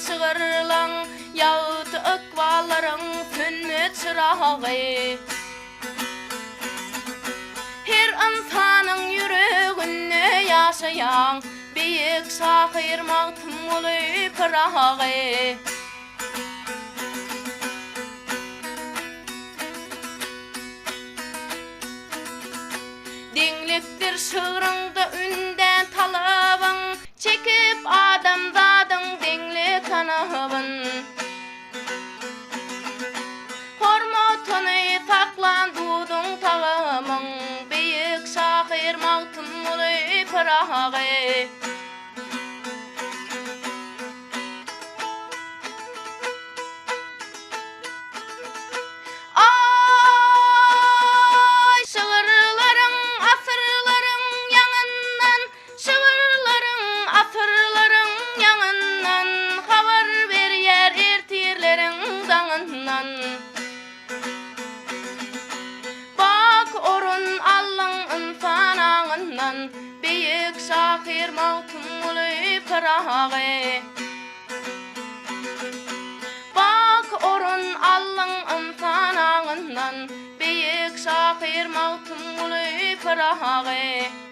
şygyrlaň, Ýagty ykballaryň sönmez çyragy. Her ynsanyň ýüreginde ýaşaýaň, Beýik şahyr Magtymguly Pyragy. Deňlikdir şygryňda ündän talabyň, Çekip adamzadyň deňlik tanabyn. Hormatyny saklan duzuň tagamyň, Beýik şahyr Magtymguly Pyragy. Aý, şygyrlaryň asyrlaryň ýaňyndan, Şygyrlaryň asyrlaryň ýaňyndan, Habar berýär ertirleriň daňyndan. Bak orun aldyň ynsan aňyndan, Beýik şahyr Magtymguly Pyragy. Bak orun aldyň ynsan aňyndan, Beýik şahyr Magtymguly Pyragy.